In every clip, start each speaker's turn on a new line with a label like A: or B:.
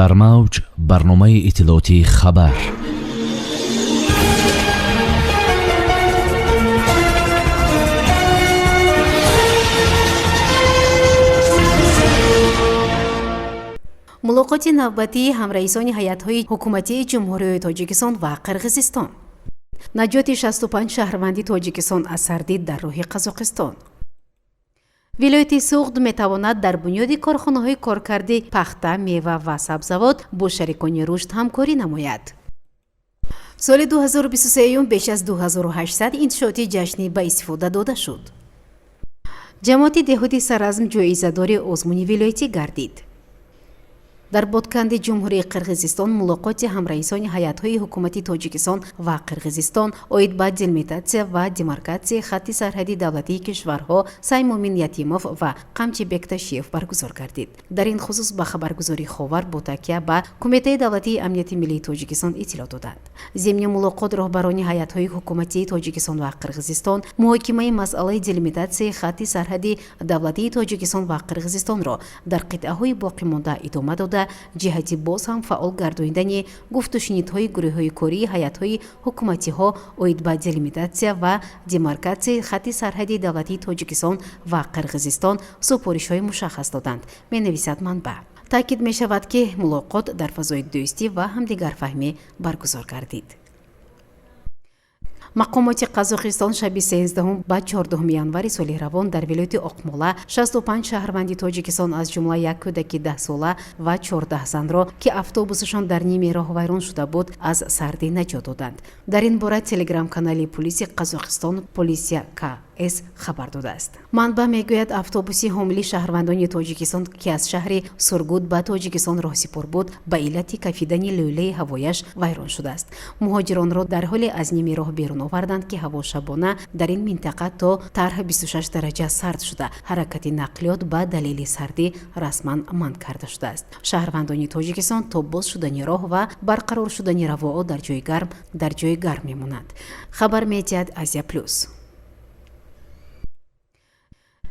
A: Дар мавҷ барномаи иттилоотии «Хабар».
B: Мулоқоти навбатии ҳамраисони ҳайатҳои ҳукуматии Ҷумҳурии Тоҷикистон ва Қирғизистон. Наҷоти 65 шаҳрванди Тоҷикистон аз сардӣ дар роҳи Қазоқистон. Вилояти Суғд метавонад дар бунёди корхонаҳои коркарди пахта, мева ва сабзавот бо шарикони рушд ҳамкорӣ намояд. Соли 2023 беш аз 2800 иншооти ҷашнӣ ба истифода дода шуд. Ҷамоати деҳоти Саразм ҷоизадори озмуни вилоятӣ гардид. Дар Бодканди Ҷумҳурии Қирғизистон мулоқоти ҳамраисони ҳайатҳои ҳукумати Тоҷикистон ва Қирғизистон оид ба делимитатсия ва демаркатсияи хатти сарҳади давлатии кишварҳо Саймумин Ятимов ва Қамчибек Ташиев баргузор гардид. Дар ин хусус ба хабаргузории «Ховар» бо такя ба Кумитаи давлатии амнияти миллии Тоҷикистон иттилоъ доданд. Зимни мулоқот роҳбарони ҳайатҳои ҳукуматии Тоҷикистон ва Қирғизистон муҳокимаи масъалаи делимитатсияи хатти сарҳади давлатии Тоҷикистон ва Қирғизистонро дар қитъаҳои боқимонда идома дода, ҷиҳати боз ҳам фаъол гардонидани гуфтушунидҳои гурӯҳҳои кории ҳайатҳои ҳукуматиҳо оид ба делимитатсия ва демаркатсияи хатти сарҳади давлатии Тоҷикистон ва Қирғизистон супоришҳои мушаххас доданд, менависад манбаъ. Таъкид мешавад, ки мулоқот дар фазои дӯстӣ ва ҳамдигарфаҳмӣ баргузор гардид. Мақомоти Қазоқистон шаби 13 ба 14 январи соли равон дар вилояти Оқмола 65 шаҳрванди Тоҷикистон, аз ҷумла як кӯдаки 10-сола ва 14 занро, ки автобусашон дар ними роҳ вайрон шуда буд, аз сардӣ наҷот доданд. Дар ин бора телеграм-канали пулиси Қазоқистон «Полиция КС» хабар додааст. Манбаъ мегӯяд, автобуси ҳомили шаҳрвандони Тоҷикистон, ки аз шаҳри Сургут ба Тоҷикистон роҳсипор буд, ба иллати кафидани лӯлаи ҳавояш вайрон шудааст. Муҳоҷиронро дар ҳоле аз ними роҳ берун оварданд, ки ҳаво шабона дар ин минтақа то тарҳ 26 дараҷа сард шуда, ҳаракати нақлиёт ба далели сардӣ расман манъ карда шудааст. Шаҳрвандони Тоҷикистон то боз шудани роҳ ва барқарор шудани равоот дар ҷои гарм мемонанд, хабар медиҳад «Азия Плюс».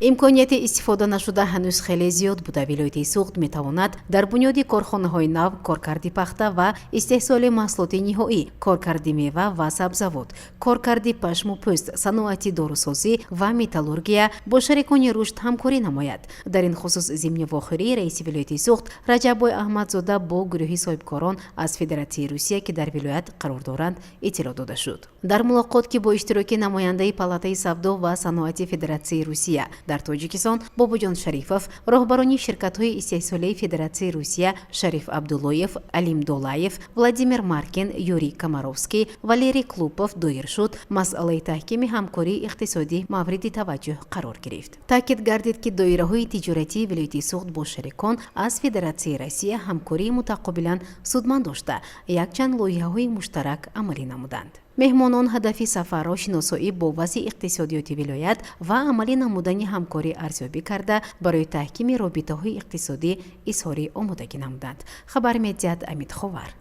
B: Имконияти истифода нашуда ҳанӯз хеле зиёд буда, вилояти Суғд метавонад дар бунёди корхонаҳои нав, коркарди пахта ва истеҳсоли маҳсулоти ниҳоӣ, коркарди мева ва сабзавот, коркарди пашму пӯст, саноати дорусозӣ ва металлургия бо шарикони рушд ҳамкорӣ намояд. Дар ин хусус зимни вохӯрии раиси вилояти Суғд Раҷаббой Аҳмадзода бо гурӯҳи соҳибкорон аз Федератсияи Русия, ки дар вилоят қарор доранд, иттилоъ дода шуд. Дар мулоқот, ки бо иштироки намояндаи Палатаи савдо ва саноати Федератсияи Русия дар Тоҷикистон Бобоҷон Шарифов, роҳбарони ширкатҳои истеҳсолии Федератсияи Русия Шариф Абдуллоев, Алим Долаев, Владимир Маркин, Юрий Комаровский, Валерий Клупов доир шуд, масъалаи таҳкими ҳамкории иқтисодӣ мавриди таваҷҷӯҳ қарор гирифт. Таъкид гардид, ки доираҳои тиҷоратии вилояти Суғд бо шарикон аз Федератсияи Россия ҳамкории мутақобилан судманд дошта, якчанд лоиҳаҳои муштарак амалӣ намуданд. Меҳмонон ҳадафи сафарро шиносоӣ бо вазъи иқтисодиёти вилоят ва амалӣ намудани ҳамкорӣ арзёбӣ карда, барои таҳкими робитаҳои иқтисодӣ изҳори омодагӣ намуданд, хабар медиҳад Амид Ховар.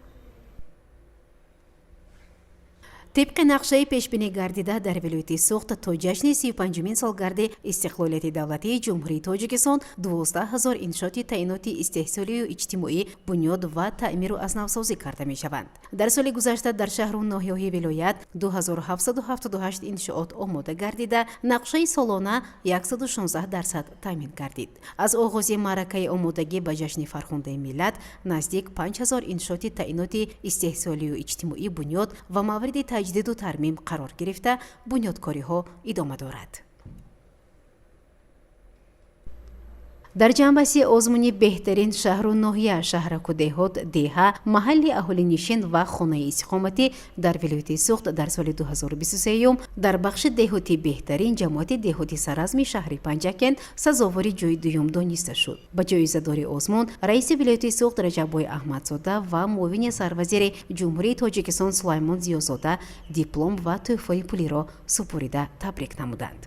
B: Тибқи нақшаи пешбинӣ гардида, дар вилояти Суғд то ҷашни 35-умин солгарди истиқлолияти давлатии Ҷумҳурии Тоҷикистон 12 000 иншооти таъиноти истеҳсолию иҷтимоӣ бунёд ва таъмиру азнавсозӣ карда мешаванд. Дар соли гузашта дар шаҳру ноҳияҳои вилоят 2778 иншоот омода гардида, нақшаи солона 116% таъмин гардид. Аз оғози маъракаи омодагӣ ба ҷашни фархундаи миллат наздик 5000 иншооти таъиноти истеҳсолию иҷтимоӣ бунёд ва мавриди таҷдиду тармим қарор гирифта, бунёдкориҳо идома дорад. Дар ҷанбаси озмуни беҳтарин шаҳру ноҳия, шаҳраку деҳот, деҳа, маҳалли аҳолинишин ва хонаи истиқоматӣ дар вилояти Суғд дар соли 2023 дар бахши деҳоти беҳтарин ҷамоати деҳоти Саразми шаҳри Панҷакент сазовори ҷои дуюм дониста шуд. Ба ҷоизадори озмун раиси вилояти Суғд Раҷаббой Аҳмадзода ва муовини сарвазири Ҷумҳурии Тоҷикистон Сулаймон Зиёзода диплом ва тӯҳфаи пулиро супорида, табрик намуданд.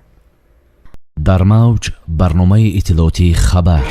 A: Дар мавҷ барномаи иттилоотии «Хабар».